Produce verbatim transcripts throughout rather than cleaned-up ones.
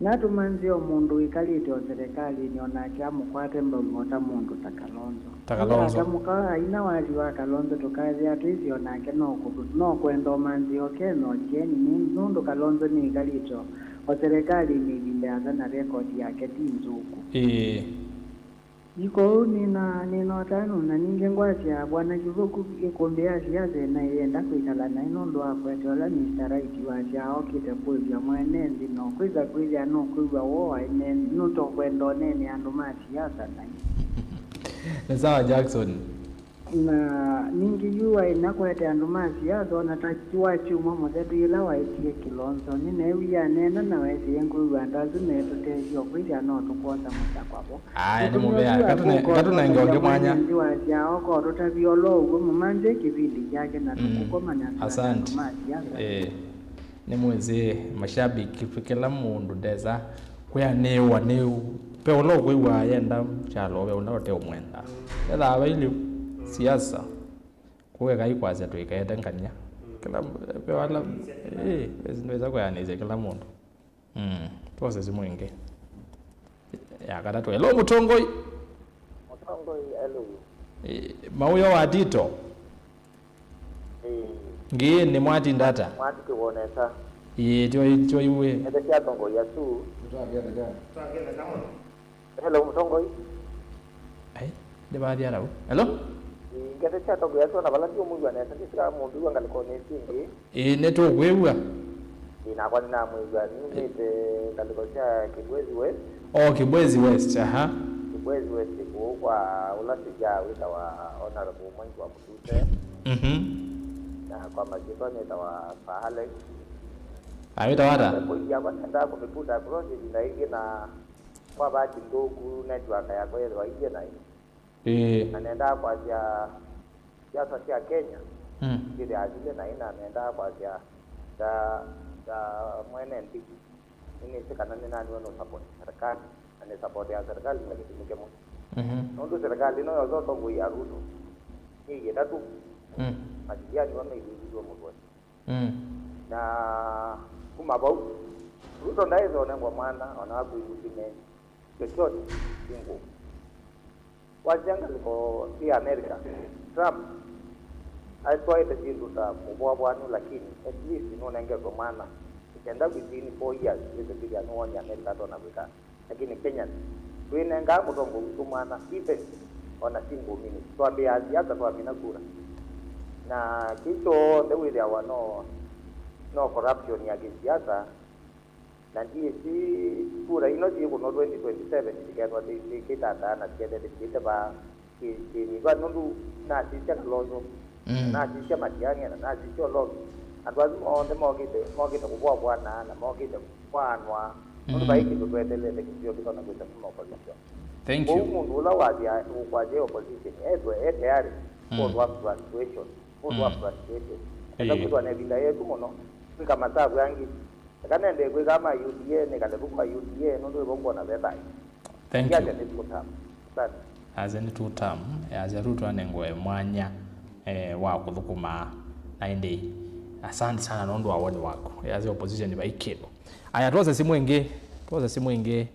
Na tũmanthĩe o mũndũ wĩkalĩte o serekalinĩ o nake amũkwate mbau o ta mũndũ ta Kalonzo. Ta Kalonzo. Ĩla atamũka aina wathi wa Kalonzo tũkathĩa twĩsĩ o nake no kũtũ-, no kwenda ũmanthĩo Kenya o kyeni nĩ-, nũndũ Kalonzo nĩĩkalĩte o, o serekalinĩ ĩvinda yasa na rekondi yake ti nzũku. Ĩĩ. Ĩ kwoou nĩna, nĩna ũtanu, na ningĩ ngwasya Bwana Kĩvuku ĩkũmbĩ ya siasa ĩnaĩ yenda kwĩkala naĩ nũndũ wa kũete ũla Mister Right wasyaa okĩte kũĩvya mwene nthĩ, no kwĩsa kwĩthĩa nũkwĩw'a woo aĩ ne-, nũtokwenda ũneenea andũ ma siasa naĩ. Nĩ sawa, Jackson. Na ningĩ yu waĩ na kũete andũ ma siasa, ona ta wa kyumwa mũthelu yĩla waetie Kilonzo, nĩneewie aneena na wesie ngwĩw'a andũ asu metũtethya ũkwĩthĩa no tũkwosa mũsyakwa vo. Aya, nĩ mũvea. Ngatũne-, ngatũnenge ũngĩ mwanya. Nthĩ wa syaa oko tũtavia ũla ũw'o mũmanthĩ kĩvindi kyake na tũkũkomana andũ ma siasa. Eh, nĩ mwĩsĩ mashabiki, kĩla mũndũ ndesa kwĩanĩĩwa nĩ ve ũla ũkwĩw'aa yenda kyalo, ve ũla ũteũmwenda. Ethaa vailĩ siasa, kũu ekai kwasya tũikaete ngania. Kĩla, ve wala, ĩĩ, ve syĩndũ ĩsa kwĩanĩsya kĩla mũndũ. Mm, twose simũ ĩngĩ. Ya katatũ. Hello, mũtongoi. Mũtongoi, hello. Eh, mauyo wa Tito. Ĩĩ. Ngĩĩ nĩ mwatinda ata? Mwatikĩw'o nesa. Ĩĩ, tyo, tyo iwe. Ete sya atongoi asu. Hello, mũtongoi. Ai, ndĩvathia nau. Hello? Ĩĩ, ngete sya atongoi asu ona vala ndiũmwĩw'a nesa, ndĩsika mũndũ wĩw'a ngalĩkonĩ ĩsu ĩngĩ. Ĩĩ, nĩtũkwĩw'a. Ĩĩ, nakwa nĩnamwĩw'a. Numĩte ngalĩko sya Kibwezi West. Oh, Kibwezi West, aha. Kibwezi West, kũu kwa ũla shujaa wĩtawa Honorable Mwangi wa Mutute. Mhm. Na kwa masyĩtwa nĩtawa Sir Alex. Awĩtawa ata? Kũiya kwa nenda kũmĩputa across ĩvinda ĩngĩ na kwa bahati nthũku network yakwa yĩthĩwa iye naĩ. Ĩĩ. Na nendaa kwasya siasa sya Kenya, mm, syĩthĩaa silĩ naĩ, na nendaa kwasya ta, ta mwene nthĩ, nĩnĩsĩ kana nĩnaniwe nũsapoti serikali, na nĩsapotea serikali na kĩtumi kĩmwe. Mhm. Nũndũ serikali ĩno yosa ũtongoi ya Ruto, myei ĩtatũ, mm, makilianiwa meilĩlilwe mũtwe. Mm. Na kuma vau, Ruto ndaĩsa ũnengwa mwana, ona waku imutine chochote, single. Wasya ngalĩko ĩ America, Trump atwaĩte syĩndũ ta mũvoavwanu, lakini at least nũnengetwe mwana. Ĩkenda within four years, wĩse kwĩthĩa nĩwonie America atona kwĩka. Lakini Kenyans, twĩnengaa mũtongoi witũ mwana, even ona single minute. Twambĩaa siasa, twamina kura. Na kĩu kyonthe wĩthĩawa no, no corruption ya kĩsiasa. Na ndiĩsĩ kura ino syĩkũnwa twenty twenty-seven sikethwa syĩkĩte ata na sikethete syĩte vaa. Kĩmĩva nũndũ nasisya Kalonzo, mm, nasisya Matiang'i, na nasisya Olongi. Andũ asu onthe mokĩte, mokĩte kũvoavwana na mokĩte kwaanwa. Nũndũ, mm, vai kĩndũ twetelete kĩsio kĩtona kwĩsa kuma opposition. Thank you. Kwoou mũndũ ũla wasya, ũkwasya opposition, ethwe e tayari, mm, kwondũ wa frustration. Kwondũ wa, mm, frustration. Enda, ĩĩ, kwĩthwa na ĩvinda yetu mũno, kwĩka masavu angĩ. Eka nende kwĩka ma U D A, nĩkale vu kwa U D A, nũndũ ĩvo ngwona ve thayũ. Thank you. Yasya nĩ two term. Asante. Asya nĩ two term. Asya Ruto anengwe mwanya, eh, wa kũthũkũma na ĩndĩ. Asante sana nũndũ wa woni waku. Asya opposition vai kĩndũ. Aya, twose simũ ĩngĩ. Twose simũ ĩngĩ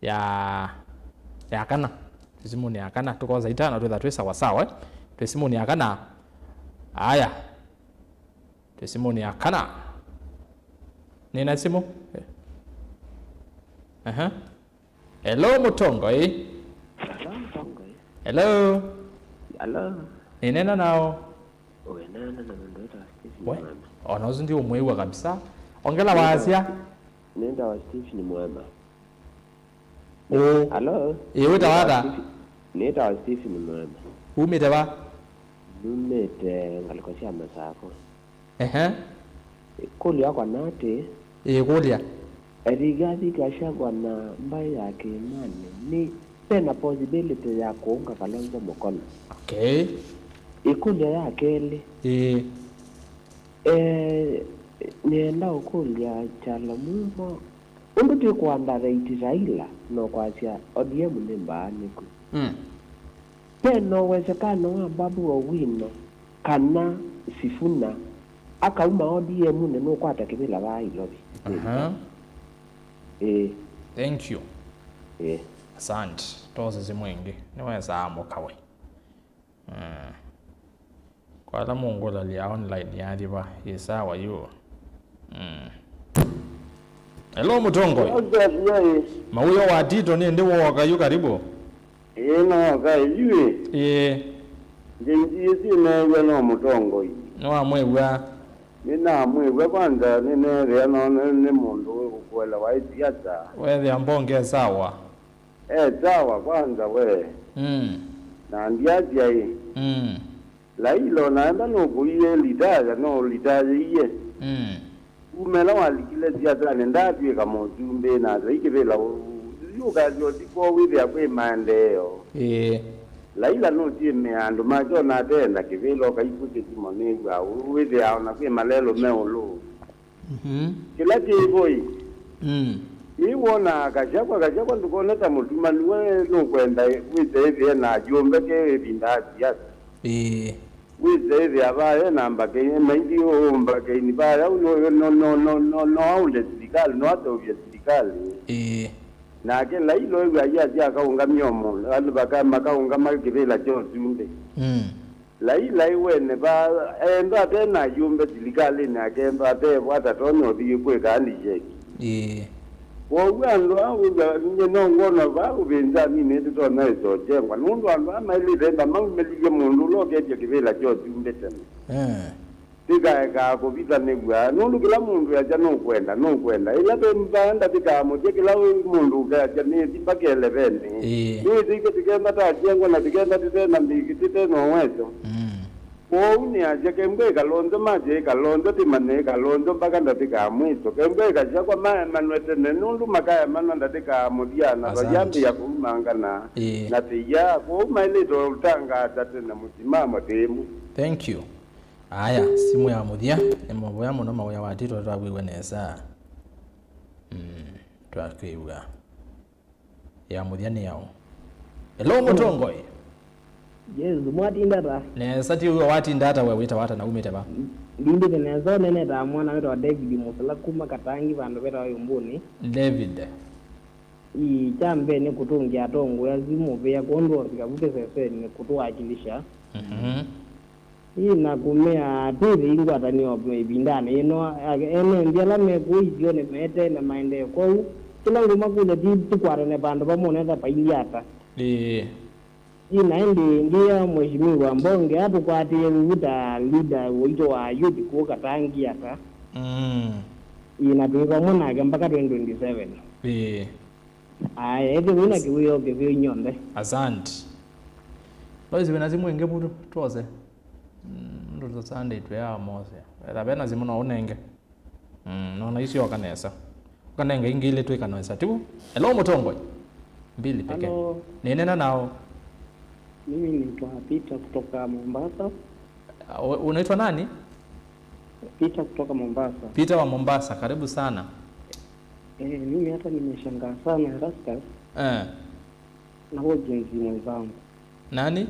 ya, ya kana. Twĩ simũnĩ ya kana. Tũkosa itano twĩtha twĩ sawa sawa, eh? Twĩ simũnĩ ya kana. Aya. Twĩ simũnĩ ya kana. Nĩna simũ? Aha. Hello, mũtongoi. Hello, mũtongoi. Hello. Hello. Nĩneena nao? Ũneena na mũndũ wĩtawa Stephen Mwema. Ona ũsu ndiũmwĩw'a kabisa. Ongela wasya. Nĩtawa Stephen Mwema. Ũ. Hello? Ĩ, wĩtawa ata? Stephen, nĩtawa Stephen Mwema. Umĩte va? Numĩte ngalĩko sya Masako. Ehe. Kũlya yakwa nĩ atĩ, ĩ, kũlya. Rigathi Gachagua na mbaĩ ya kĩĩmanĩ nĩ, vena possibility ya kũũnga Kalonzo Mũkolo? Okay. Ĩkũlyo ya kelĩ. Ĩ. Eh, nĩenda ũkũlya Kyalo Mumo, ũndũ twĩ kũ underrate Raila na ũkwasya O D M nĩ mbaanĩku. Mm. Ve na ũwezekano wa Babu Owino kana Sifuna akauma O D M nĩ nũkwata kĩvĩla vaa Ilovi. Aha. Ĩĩ. Thank you. Ĩĩ. Asante. Tose simu ĩngĩ. Nĩwesaa mũkawe. Mm. Kwa ala mũngũlalya online yathi va, ĩ sawa yu. Mm. Hello, Mũtongoi. Yes, yes, yes. Mawĩo wa Tito nĩ ndĩ woka yu karibu. Ĩĩ, nooka yu ĩ. Ĩĩ. Ngenzi ĩsi neew'a no Mũtongoi. Nĩwamwĩw'a? Nĩnamwĩw'a kwanza, nĩneethĩa no nĩ, nĩ mũndũ wĩ kũkũelewa ĩ siasa. Weethĩa mbonge sawa. E sawa kwanza we. Mm. Na ndiasya ĩ. Mm. Laila ona enda nũkũie litaya, no litayĩie. Mm. Kuma ĩla walikile siasanĩ, ndatw'ĩka mũsumbĩ, na vai kĩvĩla ũ-, yu ũkasya ũthi kwoo wĩthĩa kwĩ maendeeo. Ĩĩ. Laila nũsyĩmĩaa andũ make, ona ateenda kĩvĩla, ũkaikũsya simũ nĩw'aa, wĩthĩaa ona kwĩ malelũ me ũlũ. Mhm. Kĩla kĩvo ĩ. Mm. Nĩwonaa Gachagua, Gachagua ndũkone ta mũtumanu, we nũkwenda wĩse ĩthĩe na ajũmbe ke ĩvinda ya siasa. Ĩĩ. Wĩse ĩthĩa vaa e na mbakeni, maingĩ ũ mbakeni vaa yau no, no, no aũnde silikalĩ, no aseũvye silikalĩ. Ĩĩ. Nake Laila ĩw'a yasya akaũngamya ũmũnthĩ, andũ vaka-, makaũngama kĩvĩla kya ũsumbĩ. Mm. Laila ĩwene va, ethwa ate na ayũmbe silikalĩnĩ yake, ethwa atevo atatonya ũthi kwĩka handshake. Ĩĩ. Kwoou andũ aa wĩw'a nyie no ngwona vaa ũvĩnzanĩnĩ tũtonya ĩsokyengwa, nũndũ andũ aa maĩlĩte enda maumĩlilye mũndũ ũla ũketye kĩvĩla kya ũsumbĩ tene. Eh. Tĩkaekaa kũvithanĩw'a, nũndũ kĩla mũndũ easya nũkwenda, nũkwenda. Ĩla twĩ vaa ndatĩkaa mũthya kĩla wĩ mũndũ ũkeasya nĩthi mpaka elevenĩ. Ĩĩ. Nĩwĩsĩ ithyĩ tĩkenda takyengwa na tĩkenda tĩte na mĩkĩ, tĩte na ũweso. Mm. Kwoou nĩasya kembwa ĩkalonzo masya ĩkalonzo tĩmanye ĩkalonzo mpaka ndatĩkaa mwĩso. Kembwa ĩkasyakwa maemanwe tene nũndũ makaemanwa ndatĩkaa mũthya na Asante. Vayambĩĩa kũumangana Ĩĩ. Na tĩya. Kwoou maĩlĩte ũtangaasa tene mũsimamo tĩmũ. Thank you. Aya, simu ya mũthya, nĩ mavoya mũno mawĩa wa Tito twakwĩw'a nesa. Mm, twakwĩw'a. Ya mũthya nĩ yaũ? Hello, Mũtongoi. Yes, mwatinda ata? Nesa, ti ũw'o watinda ata we, wĩtawa ata na umĩte va? Ndimbĩte nesa, nenetaa mwana wĩtawa David Musila kuma Katangi vandũ vetawa Yumbuni. David. Ii, kya mbee nĩ kũtũngĩa atongoi asu mũvea kwondũ wa ũvika vu kĩsesenĩ kũtũwakilisha. Mhm. Ii, na kũmea twĩthei ngwatanĩo ĩvindanĩ yĩno, ene nthĩ ala me kũu isionĩ mete na maendee kwoou, kĩla ngũmakũlya ti tũkwatane vandũ vamwe nesa pailye ata. Ĩĩ. Ii, na ĩndĩ ngĩa Mheshimiwa Mbonge atũkwatĩe vu ta leader waitũ wa youth kũu Katangi ata. Mm. Ii, na twĩ vamwe nake mpaka twenty twenty-seven. Ĩĩ. Aya, ethĩwa wĩna kĩwĩoo kĩveo inyonthe. Asante. Lois, wĩna simũ ĩngĩ vutu twose? Mm, ndũ tũsandĩtwe ya mose. Etha vena simũ no ũnenge. Mm, nona icio oka nesa. Ũkanenga ingĩ ilĩ twĩka nesa. Tiw'o? Hello, Mũtongoi. Mbili pekee. Hello. Nĩnena nao. Mimi naitwa Peter kutoka Mombasa. Uh, unaitwa nani? Peter kutoka Mombasa. Peter wa Mombasa, karibu sana. Eh, mimi hata nimeshangaa sana Erastus. Eh. Na huo Gen Z mwenzangu. Nani?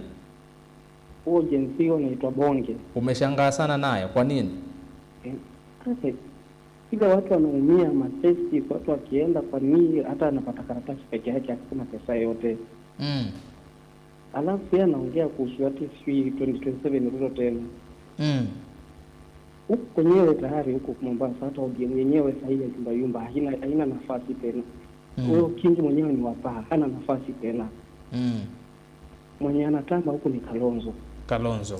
Huo Gen Z huo anaitwa Bonge. Umeshangaa sana naye, kwa nini? Eh, eh, vile watu wanaumia ma testis, watu wakienda kwa nini hata anapata karatasi peke yake, hakuna pesa yote. Mm. Alafu yeye anaongea kuhusu ati sijui twenty twenty-seven Ruto tena. Mm. Huku kwenyewe tayari huko Mombasa, hata O D M yenyewe sahii ya yumba yumba, haina, haina nafasi tena. Mm. Huyo Kingi mwenyewe ni wa paa, hana nafasi tena. Mm. Mwenye anatamba huku ni Kalonzo. Kalonzo.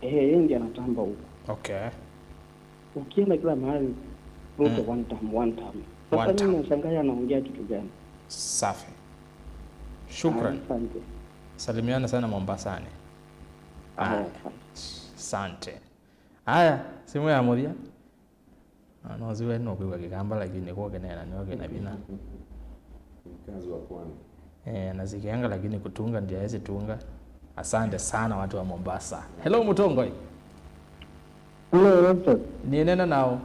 Eh, yeye ndiye anatamba huku. Okay. Ukienda kila mahali, Ruto Mm. one term, one term. Sasa One mimi term. nashangaa anaongea kitu gani? Safi. Shukran. Asante. Salimiana sana Mombasani. Haya, Haya. asante. Asante. Haya, simu ya mũthya. Ah, no siwe no kwĩw'a Kĩkamba lakini kwa kĩneena nĩo kĩna vinya. Mkazi wa pwani. Eh, nazikianga lakini kutunga ndiye hawezi tunga. Asante sana watu wa Mombasa. Hello, Mũtongoi. Hello, Doctor. Nĩnena nao.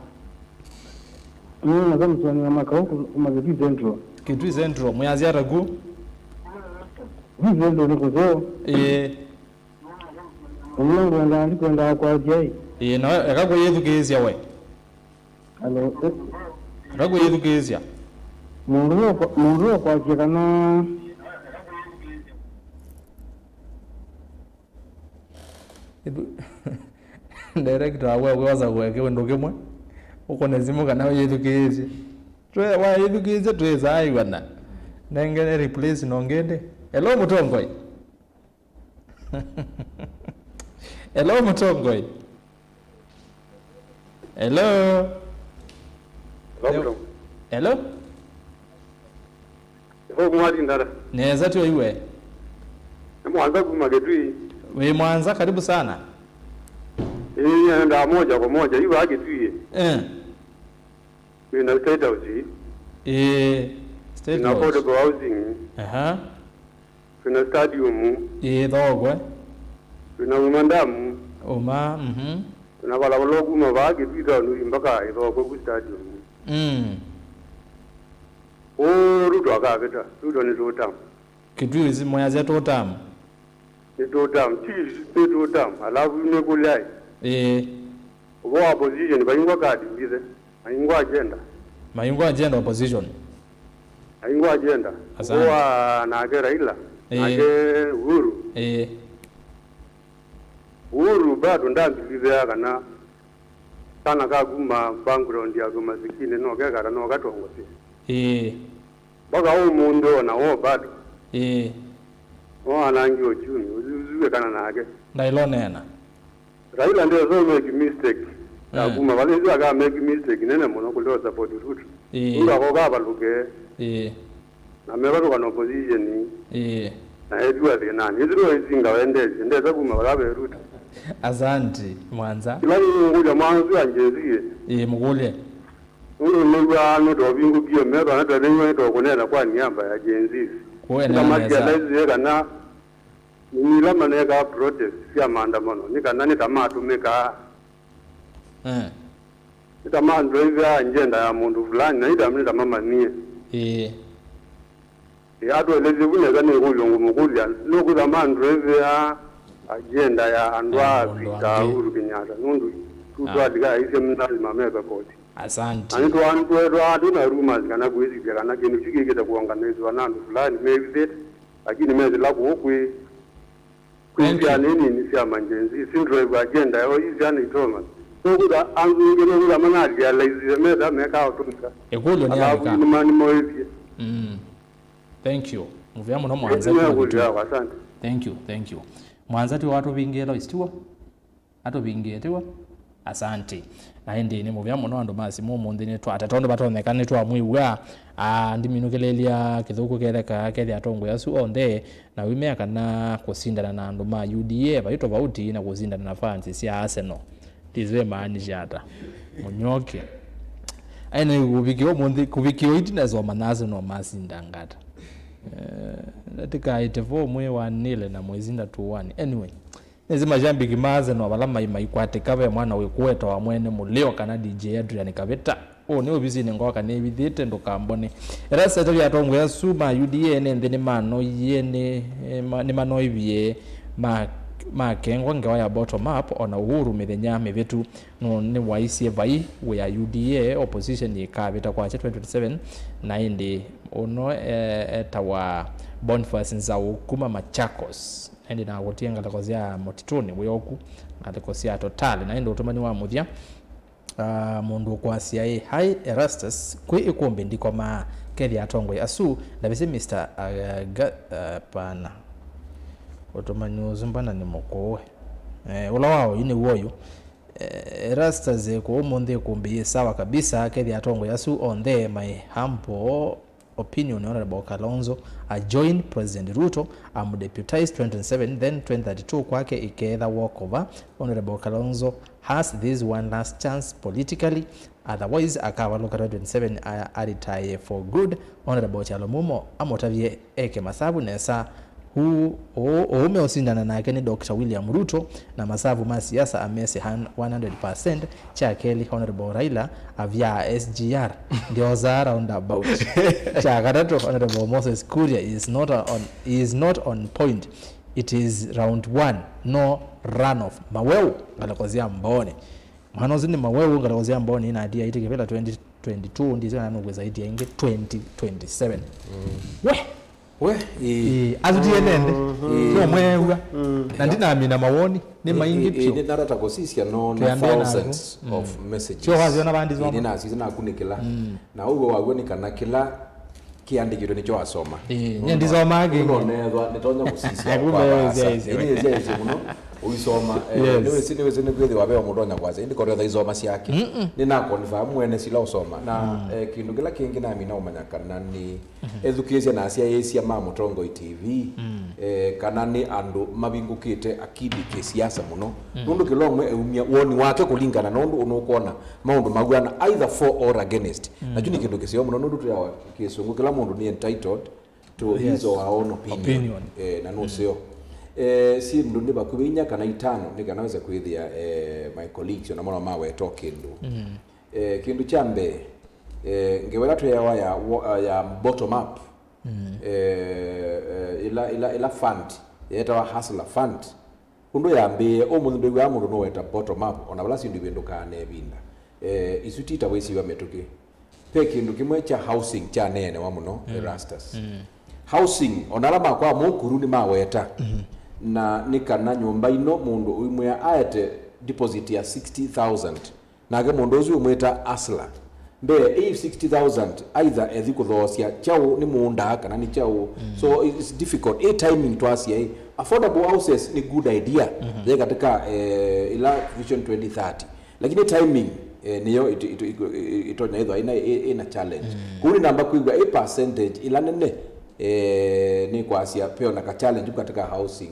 Nĩnena Samson wa Makau kuma Kitui Central. Kitui Central, mwĩasya ata ku? Kitui Central nĩ kũseo. Ĩĩ. Ũmwe ngwendaa, ndikwendaa kwasya ĩ. Ĩĩ, no, eka kwĩyĩthukĩĩsya we. Alo, eh. Eka kwĩyĩthukĩĩsya. Mũndũ ũyũ ũko- mũndũ ũyũ ũkwasya kana Ithu- Director waku akwosa kũeka kĩndũ kĩmwe, ũkũne simũ kana wĩyĩthukĩĩsye. Twe wayĩthukĩĩsye twĩsaa ĩw'ana. Nengene replace nongende. Hello mũtongoi. Hello mũtongoi. Hello. Hello, Hello. Hello. Hello, mwalindala. Neza tyo iwe. Nĩ Mwanza kuma Kitui. Wĩ Mwanza, karibu sana. Ĩĩ, nenda moja kwa moja iwa Kitui. Eh. Wĩna State House. Eh, State Wĩna House. Affordable housing. Aha. Twĩna stadium. Ĩĩ, Thokwe. Twĩna Uma Dam. Uma, mhm. Twĩna valavola kuma vaa Kĩtwita nũthi mpaka Ĩthokwe ku stadium. Mm. Ũũ Ruto akavĩta. Ruto nĩ two term. Kĩtwisi mwĩasya two term. Nĩ two term. Chiefs nĩ two term. Alafu nĩ kũlyaĩ. Ĩĩ. Ũvoo wa opposition vaingwa kadi mbithe. Vaingwa agenda. Vaingwa agenda opposition. Vaingwa agenda. Asante. Ũvoo wa nake Raila. Ĩĩ. Nake Uhuru. Ĩĩ. Uhuru bado ndambĩlĩthĩa kana kana ka kuma background ya kũmasikini no kekata no katongosye. Ĩĩ. Mpaka ũmũnthĩ ona wo bado. Ĩĩ. No anangi uchumi, ũzuzuwe kana nake. Ndailonena. Raila ndesa make mistake. Ya Eh. Kuma vala ĩsu aka make mistake nene mũno kũlea support Ruto. Ĩĩ. Ruto akoka avalũke. Ĩĩ. Na mevalũka na opposition. Ĩĩ. Na ethĩwa thĩnanĩ. Ĩsu no ĩsinga wendesye. Ndesa kuma vala ve Ruto. Asante, Mwanza. Kĩla nĩngũlya mwana ũsu anjesie. Ĩĩ, mũkũlye. Nũndũ nĩw'aa nũtũvingũkie metho na twethĩiwe nĩtũkũneena kwa niamba ya Gen Z. Kũenea nesa. Ndamatia laisi kana nĩ ila maneekaa protest sya maandamano nĩ kana nĩ ta matũmĩkaa. Eh. Nĩ ta mandrevea agenda ya mũndũ fulani na nĩ ta nĩ ta mamanyie. Ĩĩ. Ĩ, atũelesye vu nesa nĩ ĩkũlyo ngũmũkũlya, nũkwĩtha mandrevea agenda ya andũ Ya aa mũndũ Victor angĩ. Uhuru Kenyatta nũndũ tu Ah. twalika aisye nĩ lazima meve koti. Asante. Na nĩtwaa nĩtwetwaa twĩ na rumors kana kwĩsĩthya kana kĩndũ kyu kĩkĩte kuonganĩsĩwa na andũ fulani mevithĩte, lakini mesĩla kũũ kwĩ kwĩ Thank you. Syana nini sya ma Gen Z, si drive agenda yao, i syana itoma. Nũkwĩtha anzunge nũkwĩtha manarealize metha meka ũtũmĩka. Ĩkũlyo nĩ Alafu alika. Nĩma nĩmoĩvye. Mm. Thank you. Mũvea mũno Mwanza. Nĩkũlya, asante. Thank you, thank you. Mwanza ti watũvingĩe Lois, tiw'o? Atũvingĩe, tiw'o? Asante. Na ĩndĩ nĩ mũvea mũno andũ ma simũ ũmũnthĩ nĩtwate, tondũ vatonyeka nĩtwamwĩw'a. Ah, ndiminũkĩlĩlya kĩthũku ketheka kethĩa atongoi asu onthe, na wĩmea kana kũsindana na andũ ma U D A vai tofauti na kũsindana na fans sya Arsenal. Ndĩsĩ vemaanisha ata. Mũnyoke. Aĩ nĩ kũvikĩa ũmũnthĩ, kũvikĩa ĩtina soma na Arsenal masinda ngata. Eh, tikaĩte vo mwĩ wanĩle na mwĩsinda two one. Anyway, nĩsĩ mashabiki ma Arsenal vala mai maikwatĩka ve mwana wĩkũetwa wa mwene mũlĩo kana D J Adrian Kavĩta. Ũũ nĩ ovisinĩ ngoka nĩvithĩte ndũkambone. Eraseta vya atongoi asu ma U D A ene nthĩ nĩmanoie nĩ, ma- nĩmanoivie ma- makengwa ngewa ya bottom up ona Uhuru mĩthenya mĩvĩtu. Nũ nĩwaisye vai wĩa U D A opposition ĩkavĩta kwakya twenty twenty-seven, na ĩndĩ ũno e- etawa Boniface Nzau kuma Machakos. Ĩndĩ na kũtie ngalĩko sya mũtitũnĩ wĩ oku, ngalĩko sya Total, na ĩndĩ ũtũmani wa mũthya, ah, mũndũ ũkwasya ĩ, "Hi Erastus, kwĩ ĩkũmbĩ ndikomaa, kethĩa atongoi asu, ndavĩsĩ Mister Aga-, ah, pana." Ũtũmani ũsu mbana nĩ mũkũũ. Eh, ũla wa oyu nĩ w'o ũyũ. Eh, Erastus ĩkũ ũmũnthĩ ĩkũmbĩ yĩ sawa kabisa, kethĩa atongoi asu onthe my humble opinion, Honorable Kalonzo, a join President Ruto, amdeputize twenty twenty-seven, then twenty thirty-two kwake ikeetha walk over. Honorable Kalonzo has this one last chance politically, otherwise akavalũka twenty twenty-seven a- aretire for good. Honorable Kyalo Mumo amũtavye eke masavu nesa. Ũ- ũ- ũũme ũsindana nake nĩ Doctor William Ruto, na masavu ma siasa amesĩ han- one hundred percent. Kya kelĩ, Honorable Raila avyaa S G R, ndiosaa roundabout. Kya katatũ, Honorable Moses Kuria is not on, is not on point. It is round one, no runoff. Maweu, ngalĩko sya Mbooni. Mwana ũsu nĩ Maweu, ngalĩko sya Mbooni, na atia aitĩ kĩvĩla twenty twenty-two, ndisyo na nũkwĩsa ĩtia ĩngĩ twenty twenty-seven. We, we, ĩĩ, ĩĩ, atutie nende. Ĩĩ. No mweew'a. Na ndinamina mawoni, nĩ maingĩ, ĩĩ, vyũ. Ĩĩ, nĩnatata kũsisya no na thousands of messages. Sio waziona vandi soma. Ĩĩ, nĩnasisya nakunĩkĩla. Na ũw'o waw'o nĩ kana kĩla kĩandĩkĩtwe nĩkyo asoma. Ĩĩ, nye ndisomaa kĩngĩ. Nonethwa nĩtonya kũsisya kwa vaasa. Nĩsyaisye mũno ũisoma. Eh, nĩwĩsĩ, nĩwĩsĩ nĩkwĩthĩwa ve mũtonya kwasya ĩndĩ koretha isoma syake. Nĩna confirm mwene sila ũsoma. Na, eh, kĩndũ kĩla kĩngĩ namina ũmanya kana nĩ ethukĩĩsya na asyaĩĩsya ma Mũtongoi T V, eh, kana nĩ andũ mavingũkĩte akili kĩsiasa mũno. Nũndũ kĩla ũmwe eumya woni wake kũlingana na ũndũ ũnũkwona maũndũ maw'ana either for or against. Na kyu nĩ kĩndũ kĩseo mũno nũndũ twĩawa kĩsũngũ kĩla mũndũ nĩ entitled to his or her own opinion. Opinion. Eh, na nũseo. Eh, syĩndũ nĩ vakuvĩ inya kana itano nĩ kana wese kwĩthĩa, eh, my colleagues ona mona maweta o kĩndũ. Eh, kĩndũ kya mbee, eh, ngewa ĩla twĩawa ya, wa- ya bottom up, eh, eh, ĩla, ĩla, ĩla fund yetawa Hustler Fund. Ũndũ yambĩĩe, ũmũnthĩ ndwĩw'aa mũndũ nũweta bottom up, ona vala syĩndũ ivĩndũkaa na ĩvinda. Eh, isu ti ta wĩsiwa mĩtũkĩ. Ve kĩndũ kĩmwe kya housing kyaneenewa mũno, Erastus. Housing, ona ala makwa mũkuru nĩmaweta. Na nĩ kana nyũmba ino mũndũ ũimwĩa aete deposit ya sixty thousand. Nake mũndũ ũsu ũmwĩta Asla. Mbee, ĩ sixty thousand, either ethi kũthoosya kyaũ nĩ mũũnda kana nĩ kyaũ. So it's difficult. Ĩ timing twasya ĩ, affordable houses nĩ good idea. Ye katika, eh, ila Vision twenty thirty. Lakini timing, eh, nĩyo ito- ito- iko- i- itonya ĩthwa ĩna, ĩ- ĩna challenge. Kũu nĩ namba kwĩw'a ĩ percentage ĩla nene, eh, nĩ kwasya peo na ka challenge katika housing,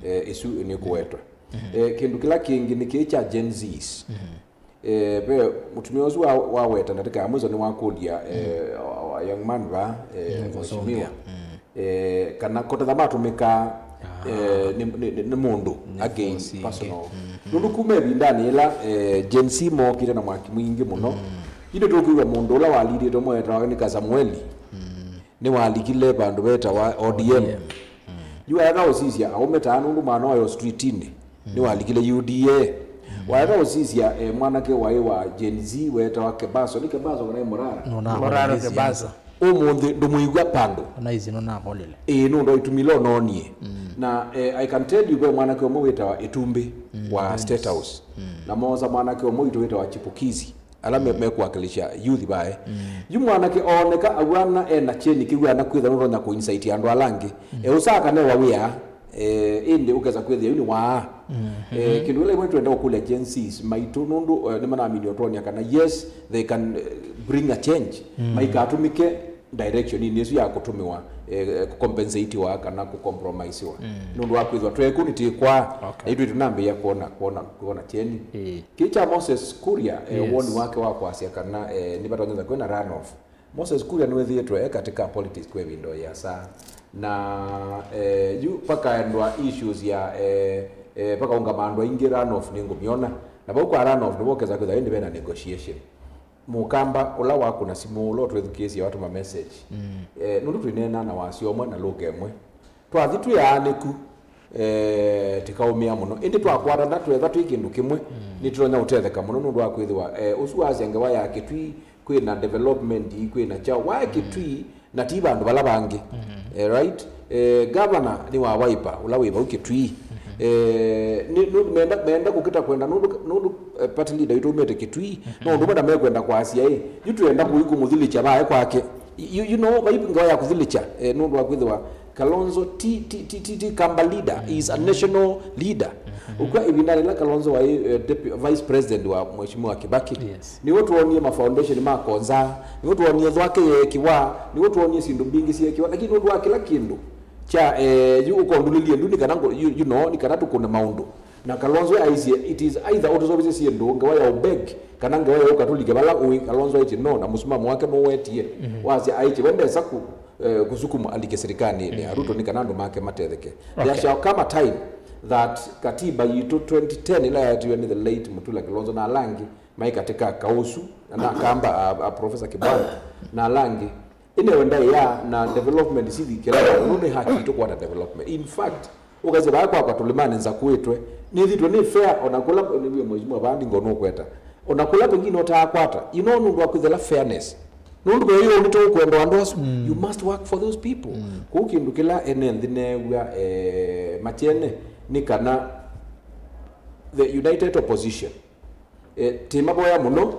eh, ĩsu nĩ kũwetwa. Eh, kĩndũ kĩla kĩngĩ nĩ kĩĩ kya Gen Zs. Eh, ve mũtumĩa ũsu wa- waweta ndatĩka ya mwiso nĩwakũlya, eh, a- a- young man va, eh, mheshimiwa, eh, kana kotethya matũmĩkaa, eh, nĩ- nĩ nĩ- nĩ mũndũ again force ingĩ. Personal. Nũndũ kuma ĩvindanĩ ĩla, eh, Gen Z mookĩte na mwaki mwingĩ mũno, yu nĩtũkwĩw'a mũndũ ũla walidĩtwe mweta wake nĩ Kasamueli. Nĩwalikile vandũ vetawa O D M. Yu waeka ũsisya aũme taa nũndũ mwana wayo streetinĩ, nĩwalikile U D A. Waeka ũsisya, eh, mwanake waĩ wa Gen Z wetawa Kebaso, nĩ Kebaso kana ĩ Morara? Nũna Morara Kebaso. Ũmũnthĩ ndũmwĩw'a pandũ. Ona ici nũnakolile. Ĩĩ, nũndũ ĩtumile ononie. Na, eh, I can tell you ve mwanake ũmwe wĩtawa Ĩtumbĩ wa State House. Na moosa mwanake ũmwe witũ wĩtawa Chipukizi. Ala me- mekũwakilisha youth bae. Yu mwanake ooneka aw'ana ena kyeni kĩw'ana kwĩtha nũtonya kũinsaiti andũ ala angĩ. Eũsaa kana ewa wĩa, eh, ĩndĩ ũkesa kwĩthĩa yu nĩ waa. Eh, kĩndũ kĩla imwe twenda ũkũlya Gen Zs maitũ nũndũ, eh, nĩmanamini ũtwonia kana yes, they can, eh, bring a change. Maikatũmĩke direction-inĩ ĩsu ya kũtũmĩwa, eh, kũcompensatiwa kana kũcompromisiwa. Nũndũ wa kwĩthwa tweku nĩtĩkwaa, okay, na itwĩ tũnambĩĩa kwona, kwona, kwona kyeni. Ĩĩ. Kĩĩ kya Moses Kuria, eh, yes, woni wake wa kwasya kana, eh, nĩvatonyetha kwĩna runoff. Moses Kuria nĩwĩthĩĩtwe e katika politics kwa ĩvinda o yĩasa. Na, eh, yu pakaendwa issues ya, eh, eh, pakaũngama andũ aingĩ runoff nĩngũmyona. Na vau kwa runoff nĩvo ũkesa kwĩthwa ĩndĩ vena negotiation. Mũkamba ũla wakũna simũ, ũla ũtwĩthukĩĩsye watũma message. Eh, nũndũ twĩneena na wasya ũmwe na lũka ĩmwe. Twathi twĩ aanĩku, eh, tĩkaũmĩa mũno. Ĩndĩ twakwatana twetha twĩ kĩndũ kĩmwe, nĩtũtonya ũtetheka mũno nũndũ wa kwĩthĩwa, eh, ũsu wasya ngewa ya Kĩtui, kwĩna development, kwĩna kyaũ. Waĩ Kĩtui, na ti vandũ vala vangĩ. Eh, right? Eh, governor nĩ wa Wiper, ũla wĩ vau Kĩtui. Eh, nĩ- nũ- menda, menda kũkĩta kwenda nũndũ, nũndũ, eh, party leader witũ umĩte Kĩtui, no ũndũ ũmwe na mekwenda kwasya ĩ, yu twenda kũi kũmũthilĩkya vae kwake. You, you know, vai ngewa ya kũthilĩkya, eh, nũndũ wa kwĩthĩwa Kalonzo ti, ti, ti, ti, ti Kamba leader, he is a national leader. Ũkw'a ĩvindanĩ ĩla Kalonzo waĩ, eh, depu- vice president wa Mheshimiwa Kibaki, yes, nĩwe twonie ma foundation ma Konza, nĩwe twonie thwake yeekiwa, nĩwe twonie syĩndũ mbingĩ syeekiwa, lakini nũndũ wa kĩla kĩndũ kya, eh, yu ũkondulĩlye ndu nĩ kana ngo- you, you know, nĩ kana tũkũne maũndũ. Na Kalonzo aisye, it is either ũtũseũvĩsye syĩndũ, ngewa ya ũbeg, kana ngewa ya ũkatolika, vala ũĩ Kalonzo aĩtye no, na mũsimamo wake nũwetie. Wasya aĩtye we ndesa kũ- eh, kũsukuma alike sirikanĩnĩ ya Ruto nĩ kana andũ make matetheke. There shall come a time that katiba yitũ twenty ten ĩla yatiwe nĩ the late Mutula Kilonzo na ala angĩ maĩ katika kaũsu, na Kamba, a, a Professor Kibwana na ala angĩ, ĩnewe ndaĩa na development sithi kĩla vandũ, nũndũ nĩ haki yitũ kwata development. In fact, ũkasya vaa kwakwa tũlĩmanĩ nza kũĩtwe, nĩthitwe nĩ fair, ona kũla nĩw'e Mheshimiwa Vandi ngo nũkweta. Ona kũla pengine ũtaakwata, you know, nũndũ wa kwĩthĩla fairness. Nũndũ kwa hiyo nĩ tũkwenda andũ asu, you must work for those people. Kũu kĩndũ kĩla ene nthĩ neew'a, eh, Machene nĩ kana the united opposition, eh, tĩmavoya mũno,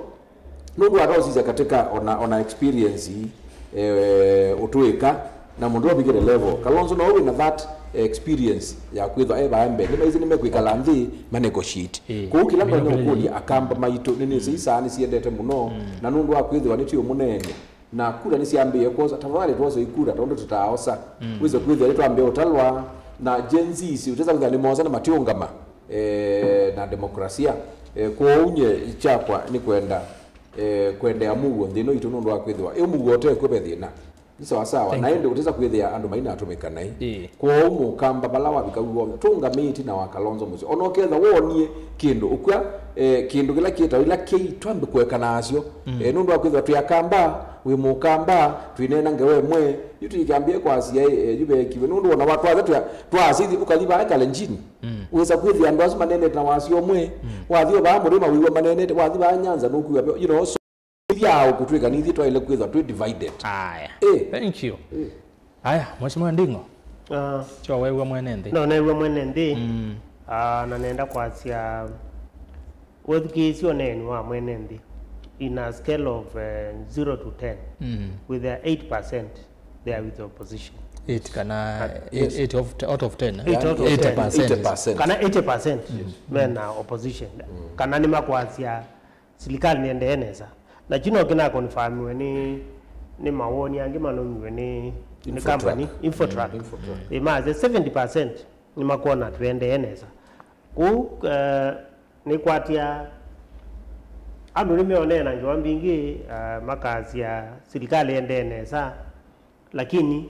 nũndũ atosisya katika ona, ona experience, eh, ũtũĩka na mũndũ ũvikĩte level. Kalonzo no wĩna that experience ya kwĩthwa e vaa mbee. Nĩmaisĩ nĩmekwĩkala nthĩ ma negotiate. Ĩĩ. Kũu kĩla ndonya ũkũlya Akamba maitũ nĩ nĩsĩ isaa nĩsiendete mũno, na nũndũ wa kwĩthĩwa nĩtĩ ũmũneeny'a. Na kura nĩsyambĩĩe kwosa, tafadhali twose ikura tondũ tũtaaosa. Wĩse kwĩthĩa nĩtwambĩĩa ũtalwa na Gen Zs, ũtesa kwĩthĩa nĩmoosa na matiũngama, eh, na demokrasia. Eh, kwoou nye kyakwa nĩ kwenda, eh, kwendea mũuo nthĩ ĩno itũ nũndũ wa kwĩthĩwa ĩ mũuo ũtekw'o ve thĩna. Nĩ sawa sawa. Na ĩndĩ ũtesa kwĩthĩa andũ mainatũmĩka naĩ. Ĩĩ. Kwoou Mũkamba vala wavika w'onthe, tũngamĩĩe ĩtina wa Kalonzo Musyoka. Ona ũkethwa woonie kĩndũ ũkw'a, eh, kĩndũ kĩla kĩtawa ila kĩi twambe kũekana nasyo. Eh, nũndũ wa kwĩthwa twĩ Akamba, wĩ Mũkamba, twĩneena ngewa ĩmwe, yu tũikambĩe kwasya, eh, yu veekiwe. Nũndũ ona wa twathe twa, twasya ithi ũkathi vaa Kalenjin. Wĩsa kwĩthĩa andũ asu maneenete na wasya ũmwe. Wathi o vaa mũrĩma wĩw'a maneenete, wathi vaa Nyanza nũkwĩw'a veo, you know, so ithyĩ aũ kũtwĩka nĩ ithyĩ twaĩle kwĩthwa twĩ divided. Aya. Eh. Thank you. Eh. Aya, Mheshimiwa Nding'o. Ah. Kyo weew'a mwene nthĩ. No, neew'a mwene nthĩ. Mm. Ah, na nenda kwasya wethukĩĩsye ũneeni wa mwene nthĩ in a scale of, eh, zero to ten, mm, with a eight percent they are with the opposition. Eight kana eight, yes, eight of, out of ten, eh? Eight out of ten. Eighty percent. Eighty percent. Kana eighty percent, yes, mena opposition. Mm. Kana nĩmakwasya silikalĩ nĩendee nesa. Na kyu no kĩnakonfamiwe nĩ, nĩ mawoni angĩ malũmiwe nĩ, nĩ Infotrak. Company, Infotrak. Mm, Infotrak. Ĩmasya seventy percent nĩmakwona tũendee nesa. Kũu, eh, nĩkwatya andũ nĩmeonea na ngewa mbingĩ, eh, makasya silikalĩ ĩendee nesa. Lakini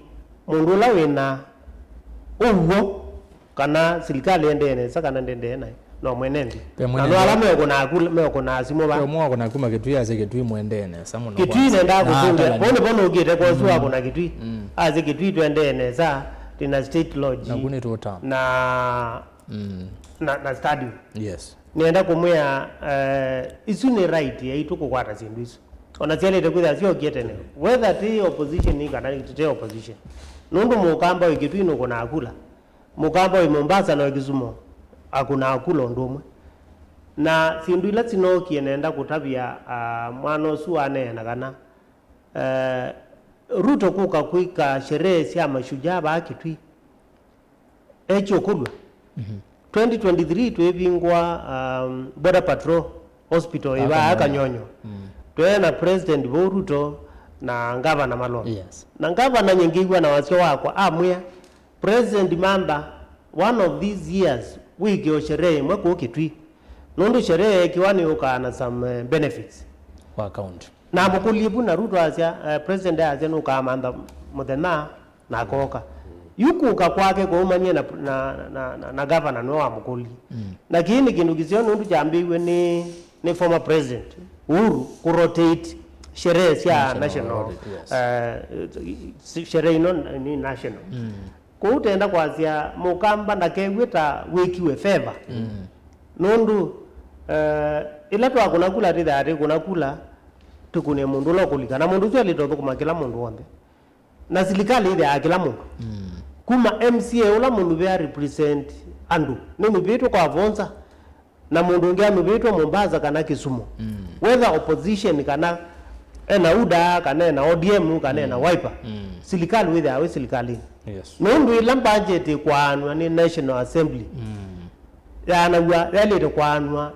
mũndũ ũla wĩna ũw'o kana silikalĩ ĩendee nesa kana ndendee naĩ, no mwene nthĩ. Ve mwene nthĩ. Na no ala meũkũnaa kula, meũkũnaa simũ va. Ve ũmwe wakũna kuma Kĩtui asye Kĩtui mũendee nesa mũno. Kĩtui nendaa kũsũngĩa. Vau nĩvo nũkĩte kwosu, mm, wakũna Kĩtui. Mm. Asye Kĩtui twendee nesa, twĩna State Lodge. Naku nĩ tũta. Na, mm, na, na stadium. Yes. Nĩenda kũmwĩa, eh, isu nĩ right yaitũ kũkwata syĩndũ isu. Ona syaĩlĩte kwĩthĩa syookie tene. Whether tĩ opposition kana tĩ opposition. Nũndũ Mũkamba wĩ Kĩtui nũkũnaa kula. Mũkamba wĩ Mombasa na wĩ Kisumu akũnaa kula ũndũ ũmwe. Na syĩndũ ila sinookie nenda kũtavya, ah, mwana ũsu waneena kana, eh, Ruto kũka kwĩka sherehe sya mashujaa vaa Kĩtui. Ekyo kũlw'a. Mhm. Twenty twenty-three twĩvingwa, um, Border Patrol Hospital ĩvaa Kanyonyo. Kanyonyo. Mm. Twĩ na President Uhuru Ruto na Ngavana Malwa. Yes. Na Ngavana nyingĩw'a na wasya wakwa amwĩa, President Mamba, one of these years wĩke o sherehe ĩmwe kũu Kĩtui. Nũndũ sherehe yeekiwa nĩyũkaa na some, eh, benefits. Kwa county. Na mũkũlye vu na Ruto asya, eh, President asya nũkamantha mũthenya na akooka. Yu kũka kwake kwaumanie na, na, na, na, na gavana nĩwe wamũkũlye. Mm. Na kĩĩ nĩ kĩndũ kĩseo nũndũ kyambĩĩw'e nĩ, nĩ former president Uhuru kũrotate sherehe sya national, national holiday, yes, eh, sherehe ino nĩ national. Mm. Kwoou tenda kwasya Mũkamba ndakew'e ta wĩkiwe favor. Mm. Nũndũ, eh, ĩla twakũna kula tĩthaa tĩkũna kula, tũkũne mũndũ ũla ũkũlika. Na mũndũ ũsu alĩte ũthũkũma kĩla mũndũ w'onthe. Na silikalĩ ĩthĩaa kĩla mũndũ. Mm. Kuma M C A ũla mũnuvĩa represent andũ, nĩnuvĩtwe kwa Vonza, na mũndũ ũngĩ anuvĩtwe Mombasa kana Kisumu. Mm. Whether opposition kana ena UDA, kana ena O D M, kana ena, mm, Wiper. Mm. Silikalĩ wĩthĩaa wĩ silikalĩnĩ. Yes. Nũndũ ĩla budget ĩkwaanw'a nĩ National Assembly, mm, yaanaw'a yaĩlĩte kwaanw'a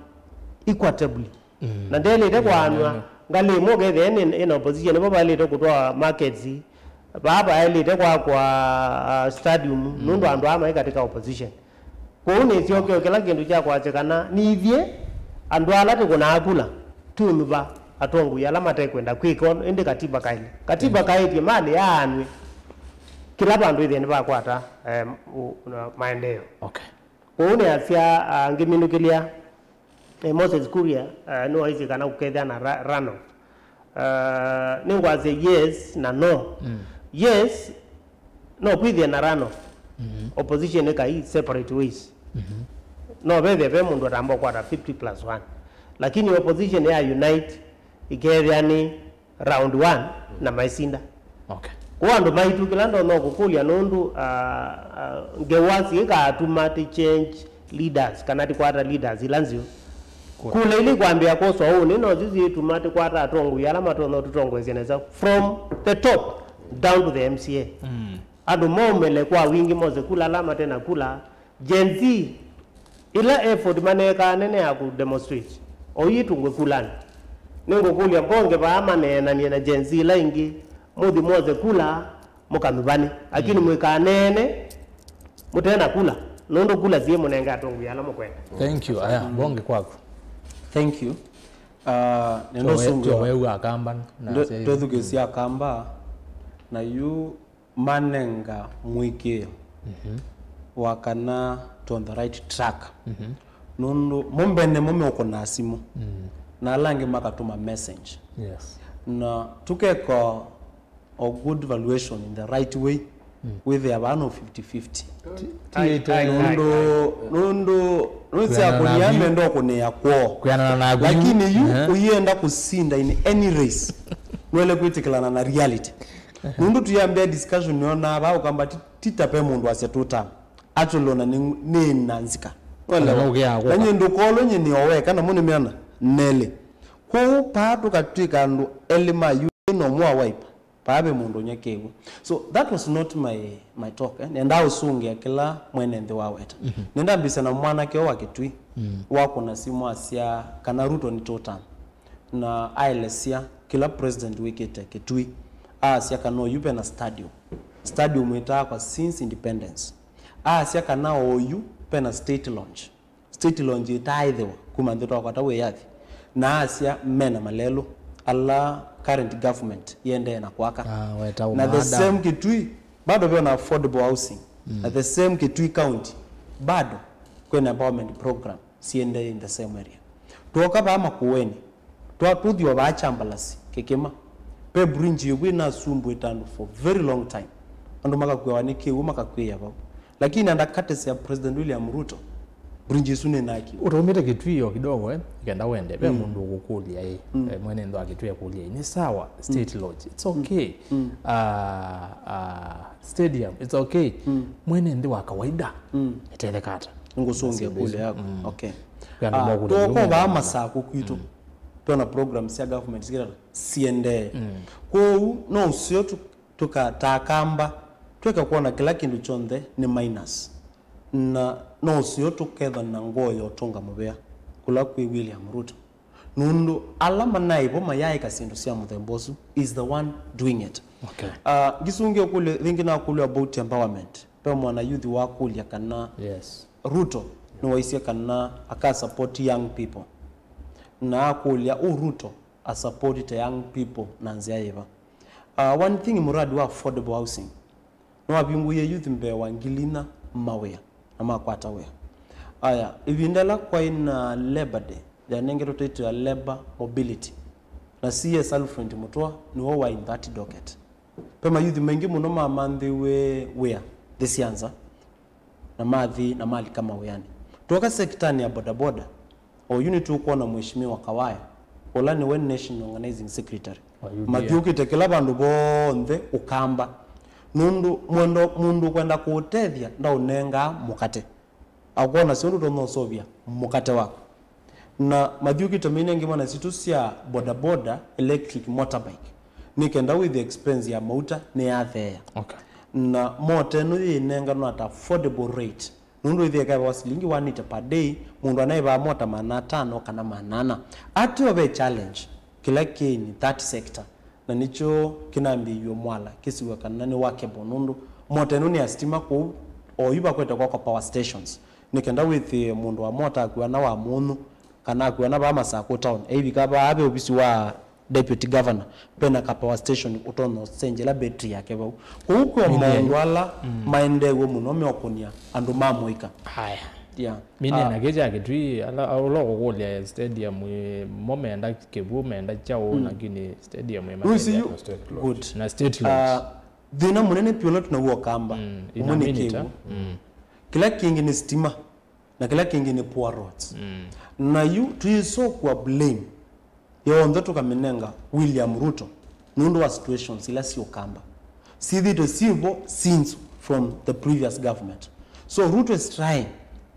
equitably. Mm. Na ndĩaĩlĩte kwaanw'a ngalĩ ĩmwe ũkethĩa ĩna, ĩna opposition, nĩvo vaĩlĩte kũtwaa markets, vaa vaĩlĩte kwakwa, ah, stadium, mm, nũndũ andũ aa maĩ katika opposition. Kwoou nĩ syokeo kĩla kĩndũ kya kwasya kana nĩ ithyĩ andũ ala tũkũnaa kula, tũnyuva atongoi ala matekwenda kwĩka ũndũ, ĩndĩ katiba kaĩle. Katiba kaĩtye malĩ yaanw'e kĩla vandũ ĩthĩe nĩvakwata, em, ũ-, na maendeeo. Okay. Kwoou nĩasya, ah, ngĩminũkĩlya, eh, Moses Kuria, ah, nĩwaisye kana kũkethĩa na ra-, runoff. Ah, nĩngwasya yes na no. Mm. Yes, no kwĩthĩe na runoff. Mm-hmm. Opposition ĩkai separate ways. Mm-hmm. No vethĩe ve mũndũ atamba kũkwata fifty plus one. Lakini opposition ya unite ĩkethĩa nĩ round one na maisinda. Okay. Kwa andũ maitũ, kĩla ndonya kũkũlya nũndũ, ah, ah, ngewa syĩkaatuma ti change leaders kana tikwata leaders ila nzeo. Kula ila ikwambĩa kwoswa ũnĩ, no syo syĩtuma tikwata atongoi ala matonya tũtongoesya nesa from the top down to the M C A. Andũ maumĩle kwa wingĩ mose kula ala mate na kula. Gen Z, ĩla effort maneekaa nene ya kũ demonstrate, o yu ĩtungwe kulanĩ. Nĩngũkũlya mbonge vaa maneenanie na Gen Z ĩla ĩngĩ, mũthi mose kula, mũkamĩvane. Lakini mwĩkaneene mũte na kula, nũndũ kula syĩ mũnenge atongoi ala mũkwenda. Thank you. Aya, mbonge kwaku. Thank you. Uh, nenda ũsũngĩa wewu akamba na twethukĩsya akamba na yu manenga mũĩkĩĩo wa kana tũ on the right track. Nũndũ mo mbene mo meũkũnaa simũ na ala angĩ makatũma message. Yes. Na tũkeka a good valuation in the right way, wĩthĩa vaa no fifty fifty. Ti- ti- ti- Nũndũ nũndũ nũsya kũnia menda ũkũnĩa kwoo. Kwĩanana naku. Lakini yu ũyenda kũsinda in any race, nũele kwĩtĩkĩlana na reality. Nũndũ tuyambĩa discussion yonaa vaa ũkamba ti- tita pe mũndũ asya two term. Actually ona nĩ nĩ na nzika. Welewa? Na nũkĩaa kũka. Na nyie ndũkolwe nyie nĩ oweka na mũnĩ mĩana nelĩ. Kwoou paa tũkatw'ĩka andũ elĩ ma U D A na ũmwe wa Wiper. Paa ve mũndũ ũnyekeew'e. So that was not my, my talk, eh? Nendaa ũsũngĩa kĩla mwene nthĩ waweta. Nendaa mbĩsya na mwanake wa Kĩtui wakũna simũ asya kana Ruto nĩ two term. Na aelesya kĩla president wĩkĩte Kĩtui. Aasya kana oyu vena stadium. Stadium ĩtaakwa since independence. Aasya kana oyu vena state launch. State launch ĩtaaĩthĩwa kuma nthĩ twakwata wĩyathi. Na aasya mena malelũ ala current government yendee na kwaka. Na the same Kĩtui bado vena affordable housing. Na the same Kĩtui county bado kwĩna empowerment program siendee in the same area. Twoka vaa Makueni, twatũthi o vaa Chambalasi, Kĩkĩma, ve bridge yĩvu ĩnasumbũĩte andũ for very long time. Andũ makakuawa nĩ kĩw'ũ, makakw'ĩĩa vau. Lakini under courtesy ya President William Ruto, bridge ĩsu nĩnakiwe. Ũtaumĩte Kĩtui o kidogo, eh, kenda wende, ve mũndũ ũkũkũlya ĩ, eh, mwene nthĩ wa Kĩtui akũlya ĩ, nĩ sawa, state lodge, it's okay. Ah, ah, stadium, it's okay. Mwene nthĩ wa kawaida, ĩtetheka ata? Nĩngũsũngĩa kũlya yaku. Okay. Twoko vaa Masakũ kwitũ, twona programs sya government sikĩtata siendee. Kwoou no ũseo tũ- tũkataa kamba, tweka kwona kĩla kĩndũ kyonthe nĩ minus. Na no ũseo tũketha na ngoo ya ũtũnga mũvea kũla kwĩ William Ruto. Nũndũ ala manaĩ vo mayaaĩka syĩndũ sya mũthemba ũsu is the one doing it. Okay. Uh, ngĩsũngĩa ũkũlyo, ĩngĩ nakũlyo about empowerment. Ve mwana youth wakũlya kana yes. Ruto nĩwaisye kana aka support young people. Na akũlya, ũ Ruto a support the young people na nzĩa yĩva? Uh, one thing, muradi wa affordable housing nĩwavingũie youth mbee wa ngili inya mawĩa na makwata wĩa. Aya, ĩvinda ĩla kwaĩ na Labor Day, yanengetwe title ya Labor Mobility, na C S Alfred Mutua nĩwe waĩ in that docket. Ve mayouth maingĩ mũno mamanthĩwe wĩa nthĩ sya nza na mathi na malika mawĩanĩ. Twoka sektanĩ ya bodaboda, oyu nĩtũkwona Mheshimiwa Kawaya, ũla nĩwe National Organizing Secretary. Mathiũkĩte kĩla vandũ vonthe ũkamba. Nũndũ mwendo mũndũ ũkwenda kũũtethya ndaũnengaa mũkate. Akwona syo ndũtonya ũseũvya mũkate waku. Na mathiũkĩte maina ngima na sitũ sya bodaboda, electric motorbike, nĩ kenda wĩthĩ expense ya mauta nĩyatheea. Okay. Na mota ĩno yĩnenganwa at affordable rate, nũndũ ĩthĩ ĩkaevawa silingi one eighty per day, mũndũ anaĩvaa mota maana atano kana maana ana. Ateo ve challenge kĩla kĩ in that sector. Na nĩkyo kĩnambĩĩw'e mwala kĩsiw'e kana nĩ workable, nũndũ mota ĩno nĩ ya sitima, kwoou oyu vakwete kwakwa power stations, nĩ kenda wĩthĩe mũndũ wa mota akuana wa mũnyũ, kana akuana vaa Masakũ town, eivika vaa ve ovisi wa deputy governor, vena ka power station ũtonya ũsengyela battery yake vau. Kwoou kwĩ o maũndũ ala maendeew'e mũno meũkũnĩa andũ ma mũika. Haya. Yeah. Mine na kĩcha Kĩtui, ala, ũla ũkũkũlya stadium ĩ, mo menda kĩw'ũ, menda kyaũ, lakini stadium ĩ Wĩsĩ yu? Good. Na state lodge. Ah, thĩna mũnene piũ ũla tũnaw'o kamba, ũmwe nĩ kĩw'ũ. Kĩla kĩngĩ nĩ sitima. Na kĩla kĩngĩ nĩ poor roads. Na yu tũyĩsokua blame yonthe tũkamĩnenga William Ruto nũndũ wa situations ila syĩ Ũkamba syĩthĩĩtwe syĩ vo since from the previous government. So Ruto is trying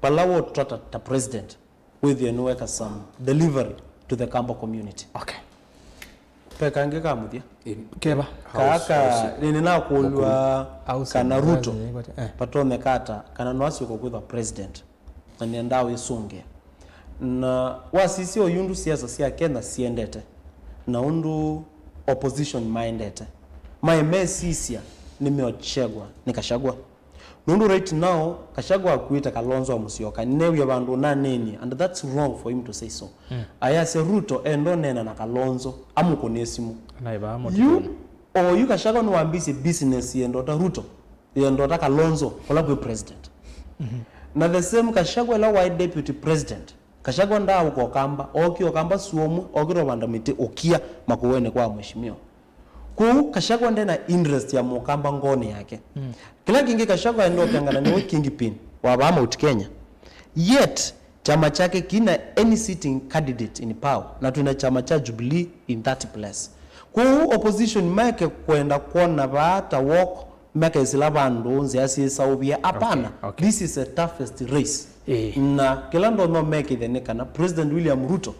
vala wotũtata ta president wĩthĩe nĩweka some delivery to the Kamba community. Okay. Ve kangĩ ka mũthya. Keva. Kaka nĩnakũlw'a kana Ruto vatonyeka ata kana no asyoka kwĩthwa president na nĩendaa wĩsũngĩa. Na wasisya ũyu ũndũ siasa sya Kenya siendete na ũndũ opposition maendete, maĩ mesisya nĩmeochegwa nĩ Kashagwa. Nũndũ right now, Kashagwa akuĩte Kalonzo wa Musyoka, nĩneew'e vandũ ũnaneenie, and that's wrong for him to say so. Ayasya Ruto enda ũneena na Kalonzo, amũkũnĩe simũ. Yu, oyu Kashagwa nĩwambĩĩsye business yendota Ruto, yendota Kalonzo, ũla kwĩ president. Na the same Kashagwa ĩla waĩ deputy president, Kashagwa ndaaũka Ũkamba, ookie Ũkamba suomũ, okĩte ũvanda mĩtĩ ũkia Makueni kwa mheshimiwa. Kwoou Kashagwa ndena interest ya Mũkamba ngoonĩ yake. Kĩla kĩngĩ Kashagwa aenda ũkengana nĩwe kingpin wa vaa Mount Kenya. Yet, kyama kyake kina any sitting candidate in power, na twĩna kyama kya Jubilee in that place. Kwoou opposition maeke kwenda kwona vaa ta wok makaisila vandũ nzĩa syĩsaũvie. Hapana, okay, okay. This is a toughest race. Na kĩla ndonya ũmekĩthya nĩ kana President William Ruto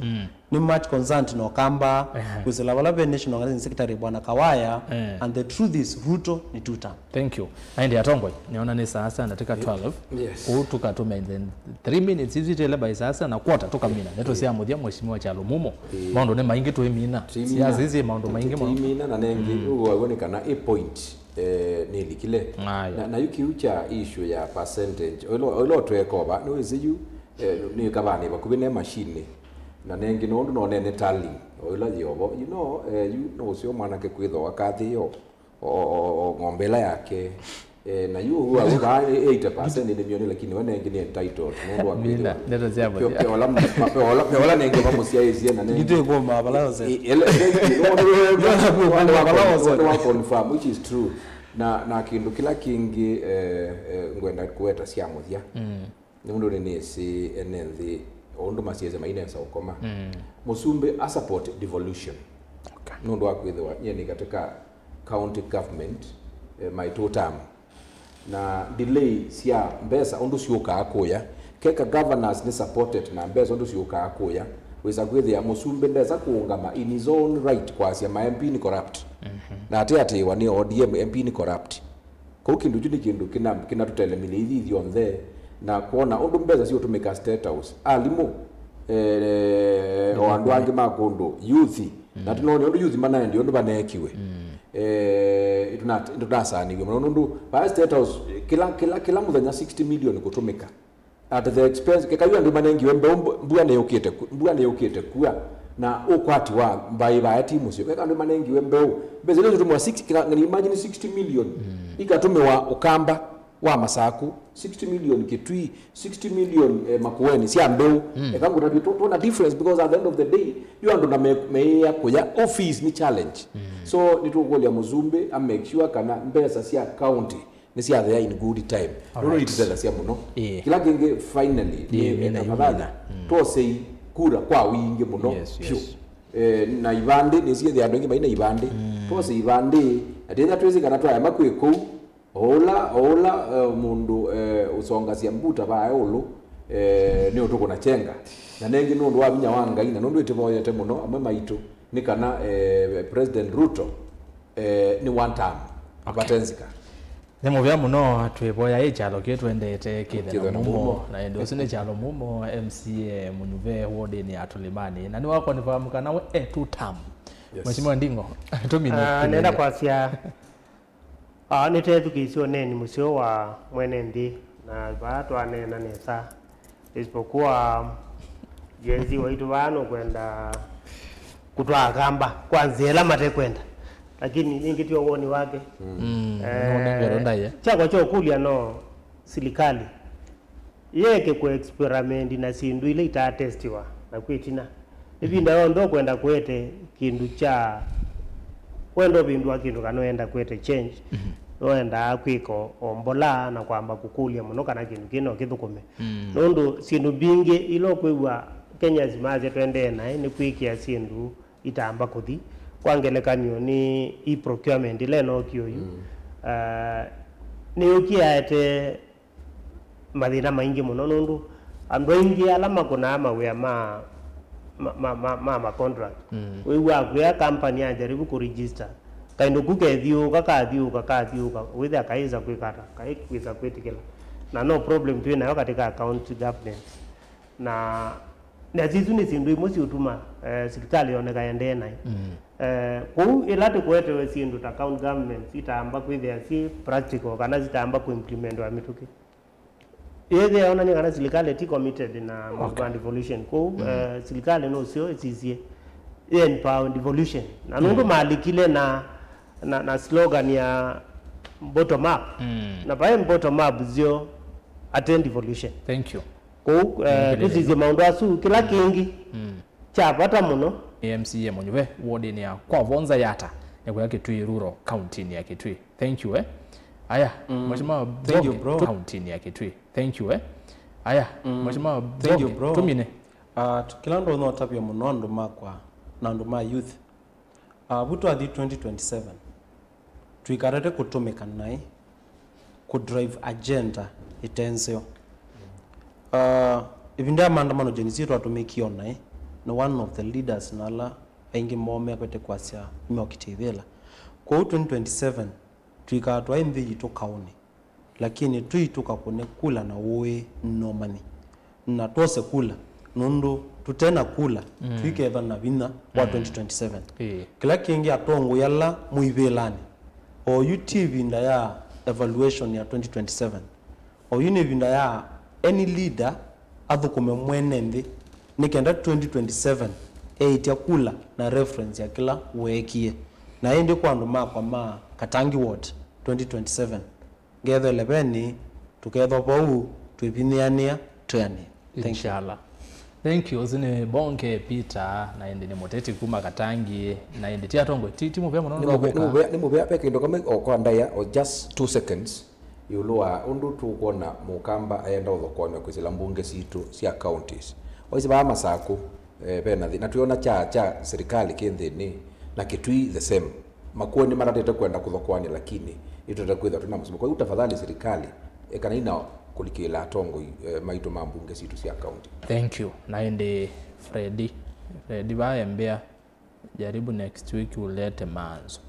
nĩ much concerned na Ũkamba, kwĩsĩla vala ve National Organizing Secretary Bwana Kawaya, and the truth is Ruto nĩ two term. Thank you. Aende atongoi, nĩona nĩ saa sita na dakika twelve. Yes. Kũu tũkatũme in the three minutes isu itele by saa sita na quarter tũkamina. Ndeto sya mũthya, Mheshimiwa Kyalo Mumo. Maũndũ nĩ maingĩ twĩmina. Siasa isu maũndũ maingĩ mũno. Twĩmina na nengi ũwaw'o nĩ kana ĩ point eh, nĩlikile. Na, na yu kĩu kya issue ya percentage, oilo oilo twekova nĩwĩsĩ yu eh, nĩ kavani vakuvĩ ne machine. Na nengi nũndũ nonene tallying oila yovo, you know, eh, yu no ũseo mwanake kwĩthwa kathi yo o, o, o ng'ombe ĩla yake. Eh, na yu ũu avaa eighty percent nĩ mĩone, lakini we nengi nĩ entitled nũndũ wa kwĩthĩwa ndeto sya mũthya. Peola peola peola nengi vamũsyaĩsye na nengi. Itwĩkũmaa vala yose. Wa confirm, which is true. Na, na kĩndũ kĩla kĩngĩ eh, eh, ngwenda kũweta sya mũthya. Nĩ mũndũ nĩnĩsĩ ene nthĩ o ũndũ masiĩsye mainesa ũkoma. Mũsumbĩ a support devolution. Okay. Nũndũ wa kwĩthĩwa nyie nĩ katika county government eh, my two term. Na delay sya mbesa ũndũ syũkaa kũya, keka governors nĩ supported na mbesa ũndũ syũkaa kũya, wĩsa kwĩthĩa mũsumbĩ ndesa kũũngama in his own right kwasya ma M P nĩ corrupt. Na ateatĩĩwa nĩ O D M M P nĩ corrupt. Kũu kĩndũ kyu nĩ kĩndũ kĩna kĩnatũtelemile ithyĩ ithyonthe na kwona ũndũ mbesa siũtũmĩka State House, alimũ, eh, o andũ angĩ ma kũndũ, youth, na tũnone ũndũ youth manaendie ũndũ vaneekiwe. Eh, tũnasaaniw'e mũno nũndũ vaa State House kĩla kĩla kĩla mũthenya sixty million kũtũmĩka at the expense, keka yu andũ manengiwe mbeũ, mbu- mbua nĩyũkĩte ku- mbua nĩyũkĩte kua na ũkwati wa mbaĩ vae ti mũseo. Keka andũ manengiwe mbeũ, mbesa ila zitũmwa sixty, keka, imagine sixty million ikatũmĩwa Ũkamba wa Masaku, sixty million Kitui, sixty million eh, Makueni sya mbeũ. Eka ngũtavye tu- tuona difference because at the end of the day yu andũ na me- meĩa kũya, office ni challenge. So nĩtũkũlya mũsumbĩ a make sure kana mbesa sya county nĩsyathea in good time. Nũndũ itũtethasya mũno. Kĩla kĩngĩ finally nĩ tafadhali twosei kura kwa wingĩ mũno vyũ. Eh, na ivandĩ nĩsiĩthĩa andũ aingĩ maina ivandĩ. Twose ivandĩ, na tĩtha twĩsĩ kana twaema kwĩ kũu, o ũla o ũla eh, mũndũ eh, ũsongasya mbuta vae ũlũ eh, nĩ ũtũkũna kyenga. Na nengĩ nũndũ wa vinya wa Ngai na nũndũ ĩtĩvoyete mũno amwe maitũ nĩ kana eh, President Ruto eh, nĩ one term. Okay. Vatenzika. Nĩ mũvea mũno, twĩvoya ĩ kyalo kĩĩ tũendete kĩthĩna mũmo, na ĩndĩ ũsu nĩ kyalo mũmo M C A mũnyuve wodĩnĩ ya Tũlĩmanĩ, na nĩwakonifirm kana we e two term. Yes. Mheshimiwa Nding'o, tũmine. Ah, nenda kwasya ah, nĩtethukĩĩsye ũneeni mũseo wa mwene nthĩ, na vaa twaneena nesa. Isipokuwa Gen Z waitũ vaa nũkwenda kũtwaa Akamba kwa nzĩa ĩla matekwenda, lakini nĩngĩ tio woni wake. Mm, eh, nũnengero ndaĩa. Kyakwa kya ũkũlya no silikalĩ yeke kũ experiment na syĩndũ ila itatestiwa na kwĩtina. Ĩvinda yonthe ũkwenda kũete kĩndũ kya, wenda ũvĩndũa kĩndũ kana ũenda kũete change, nĩwendaa kwĩka o mbola na kwamba kũkũlya mũno kana kĩndũ kĩĩ no kĩthũkũme. Mm. Nũndũ syĩndũ mbingĩ ila ũkwĩw'a Kenyans masya tũendee naĩ nĩ kwĩkĩa syĩndũ itamba kũthi. Kwa ngelekany'o, nĩ e-procurement ĩla ĩnookie ũyu. Mm. Ah, nĩyũkie yaete mathĩna maingĩ mũno, nũndũ andũ aingĩ ala makũnaa mawĩa ma, ma, ma, ma, ma, ma contract, mm, wĩw'aa kwĩa company yajaribu kũregister, kaĩndũ ku kethiũũka, kathiũũka, kathiũũka, wĩthĩa kaĩsa kwĩka ata, kaĩsa kwĩtĩkĩla. Na no problem twĩ nayo katika county government. Na, na isu nĩ syĩndũ imwe siũtuma, eh, silikalĩ yoneka ĩendee naĩ. Mm. Eh, kwoou ĩla tũkũetewe syĩndũ ta county governments itamba kwĩthĩa syĩ practical kana sitamba kũimplementwa mĩtũkĩ, yĩthĩa yonany'a kana silikalĩ ti committed na maũndũ, okay, ma devolution. Kwoou, mm, eh, silikalĩ nũseo ĩsisye ĩ empower devolution. Na nũndũ, mm, malikile na, na, na slogan ya bottom up. Mm. Na vaĩ bottom up zio ate devolution. Thank you. Kwoou, eh, tũsisye maũndũ asu, kĩla kĩngĩ, mm, kya vata mũno. Nĩ M C A mũnyuve wodinĩ ya kwa Vonza Yata, nĩ kũya Kitui Rural, kauntinĩ ya Kitui. Thank you, eh. Aya, mm, Mheshimiwa, thank you, Mbonge, bro, tu-, kauntinĩ ya Kitui. Thank you, eh. Aya, mm, Mheshimiwa, thank you, Mbonge, bro, tũmine. Ah, tu-, kĩla ndona ũtavya mũno andũ makwa na andũ ma youth. Ah, vu twathi twenty twenty-seven, tũikatate kũtũmĩka naĩ kũ drive agenda ĩte nzeo. Ah, ĩvinda ya maandamano, Gen Z twatũmĩkie o naĩ, nĩ one of the leaders na ala aingĩ moo mekwete kwasya nĩmeũkitĩthĩla. Kwoou twenty twenty-seven, tũikaa twaĩ nthĩ yitũ kaũnĩ, lakini tũi tũkakũne kula na ũĩ na ũmanyi, na twose kula, nũndũ tũte na kula, mm, tũikethwa na vinya wa, mm, twenty twenty-seven. Ĩĩ. Kĩla kĩngĩ, atongoi ala mwĩ ivĩlanĩ, oyu ti ĩvinda ya evaluation ya twenty twenty-seven. Oyu nĩ ĩvinda ya any leader athũkũme mwene nthĩ, nĩ kenda twenty twenty-seven eĩtya kula na reference ya kĩla weekie. Na ĩndĩ kwa andũ makwa ma Katangi Ward twenty twenty-seven, ngethele venĩ, tũkethwa vau, twĩvinyĩanĩa, twĩanĩe. Thank you. Inshallah. Thank you. Ũsu nĩ Mbonge Peter, na ĩndĩ nĩ mũteti kuma Katangi, na ĩndĩ ti atongoi, ti, ti mũvea mũno. Nĩ mũvea, nĩ mũvea, nĩ mũvea, ve kĩndũ kamwe o kwa ndaĩa, o just two seconds, ĩũlũ wa ũndũ tũkwona Mũkamba ayenda ũthokoany'a kwĩsĩla mbunge sitũ sya counties. Waisĩ vaa Masakũ, eh, ve na thĩ, na twĩona kya, kya serikali kĩ nthĩnĩ, na Kitui the same. Makueni matatĩte kwenda kũthokoany'a, lakini nĩtũtete kwĩthwa twĩna mũsimo. Kwa hiyo tafadhali serikali, eh, kana ina kũlikĩla atongoi, eh, maitũ ma mbunge sitũ sya county. Thank you. Na ĩndĩ Freddy, Freddy vaa embĩa, jaribu next week ulete Manzo.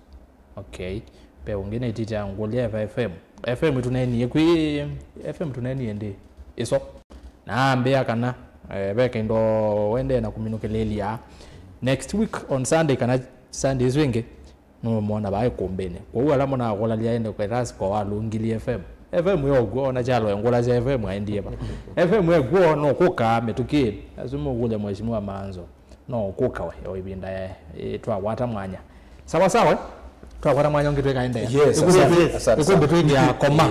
Okay. Pe ũngĩ nĩtĩte angũlya eva F M. F M tũneenie kwĩ, F M tũneenie ndĩ ĩso. Na ambĩa kana, eh, ve kĩndũ wendee na kũminũkĩlĩlya. Next week on Sunday kana Sunday ĩsu ĩngĩ, nũmwona vaa ĩkũmbĩnĩ. Kwoou ala mũnakũlalya ende kwethasika walũngilie F M. F M ĩ okw'o, ona kyalo engũlasya F M aendie va. F M ĩkw'o nũkũka mĩtũkĩ. Asu mũkũlya Mheshimiwa Manzo. No kũka we, o ĩvinda, eh, twakwata mwanya. Sawa sawa, eh? Twakwata mwanya ũngĩ twĩkaendeea. Yes, ĩkũmbĩ asante, twĩ-, asante. Ĩkũmbĩ twĩkĩa koma.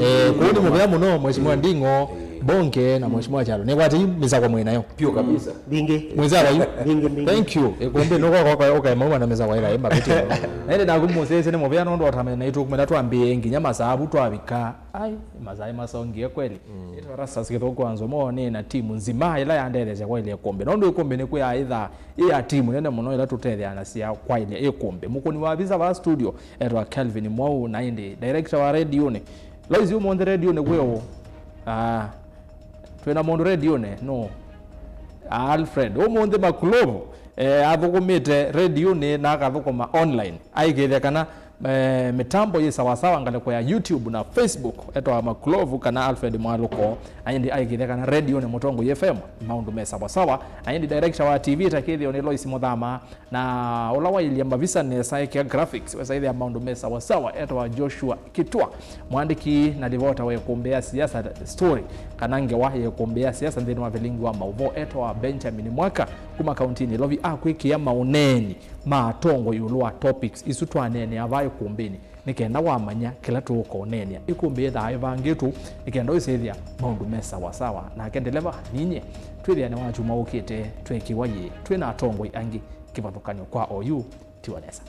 Eh, kũu nĩ mũvea mũno, Mheshimiwa Nding'o, Mbonge na Mheshimiwa Kyalo. Nĩkwatei mĩsako mwĩ nayo. Pio kabisa. Mbingĩ. Mwĩ sawa yu? Mbingĩ, mbingĩ. Thank you. Ĩkũmbĩ nũko kwa, kwa, ũkae mauma na mĩsako ĩla ĩmavĩtĩ. Na ĩndĩ naku mũsese nĩ mũvea nũndũ otamene na itũkumela twambĩe nginya masaa vu twavika. Ai, masaa masongie kweli. Mm. Ĩtwa Rastas Kĩthũkũ Anzomo nĩ na timu nzima ĩla yandetheesya kwaĩlya ĩkũmbĩ. Nũndũ ĩkũmbĩ nĩ kwĩ ya ĩthaa, ĩ ya timu nene mũno ĩla tũtetheanasya kwaĩlya ĩkũmbĩ. Mũkũni wa visa va studio etwa Kelvin Mwau, na ĩndĩ director wa rediũnĩ. Lois, ũmũnthĩ rediũnĩ kwĩ ũũ? Ah, twĩ na mũndũ rediũnĩ? No. Alfred. Ũmũnthĩ Makulovu, eh, athũkũmĩte rediũnĩ na akathũkũma online. Aikĩthya kana, eh, mĩtambo yĩ sawasawa ngalĩko ya YouTube na Facebook, etwa Makulovu kana Alfred Mwaluko, na ĩndĩ aikĩthya kana rediũnĩ Mũtongoi F M, maũndũ me sawasawa, na ĩndĩ director wa T V takĩthĩo nĩ Lois Mũthama, na ũla wailye mavisa nesa ekĩa graphics, wesa ĩthĩa maũndũ me sawasawa, etwa Joshua Kitwa, mwandĩki na livota wa ĩkũmbĩ ya siasa story, kana ngewa ya ĩkũmbĩ ya siasa nthĩnĩ wa vilingi wa maũvoo, etwa Benjamin Mwaka, kuma kauntinĩ Lovi, akwĩkĩa maũneeni ma atongoi ĩũlũ wa topics isu twaneenea vaa ĩkũmbĩnĩ, nĩ kenda wamanya kĩla tũũkoneenea. Ĩkũmbĩ yĩthaa ĩvangĩtwo nĩ kenda ũisĩthya maũndũ me sawasawa. Nake ndeleva ninyie, twĩthĩane wakyumwa ũkĩte twekiwa yĩĩ twĩ na atongoi angĩ kĩvathũkany'o kwa oyu, tiwa nesa.